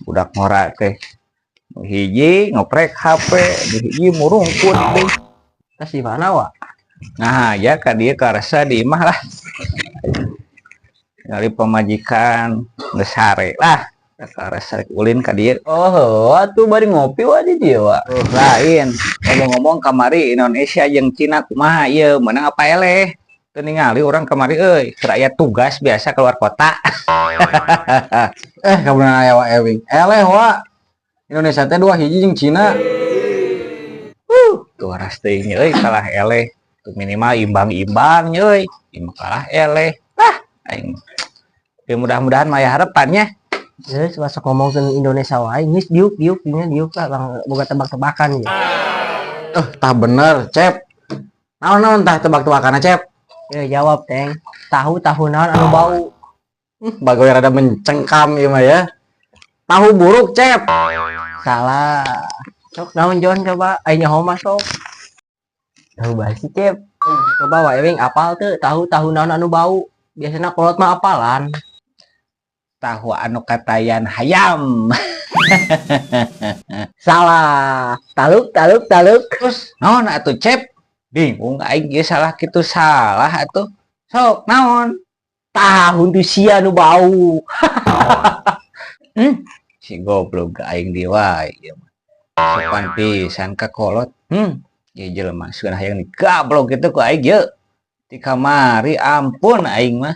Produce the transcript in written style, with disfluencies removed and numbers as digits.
Budak ngora teh. Nu hiji ngoprek HP, nu hiji murungkut deui. Tas di mana, Wa? Nah, ya ka dieu karasa di imah lah. Ngali pamajikan geus sare lah. Karasa rek ulin ka dieu. Oh, heuh atuh bari ngopi wa di dieu, Wa. Oh, lain. Ngomong-ngomong, kamari Indonesia jeung Cina kumaha ieu, menang apa eleh? Teu ningali urang kamari euy, keur aya tugas biasa keluar kota. Eh, kabeneran aya Wa Ewing. Eleh, Wa. Indonesia teh 2-1 jeung Cina. Tuh ras teuing euy, kalah eleh. Tuh minimal imbang-imbang euy. Ieu mah kalah eleh. Ah, aing. Ya, mudah-mudahan mah aya harapannya. Geus masuk ngomongkeun Indonesia wae, geus diuk diuk nya diuk lah, Bang, boga tebak-tebakan ya. Eh, tah bener, Cep. Naon-naon tah tebak-tebakanna, Cep? Ya jawab, Teng. Tahu tahu naon anu bau? Bagoy rada mencengkam ieu mah ya. Tahu buruk, Cep. Salah. Sok naon, Jon, coba aing nyaho mah sok. Tahu basi, Cep. Coba Wa Ewing apal teu tahu tahu naon anu bau? Biasanya kolot mah apalan. Tahu anu katayan hayam. Salah. Taluk taluk taluk. Terus naon atuh, Cep? Bingung aing ge, salah kitu salah atuh. Sok naon? Tahu tuh sia nu bau. Si goblok aing di wae ieu mah. Sopan pisan ka kolot. Ieu jelema sudah hayang digablok kitu ku aing ye. Ti kamari ampun aing mah.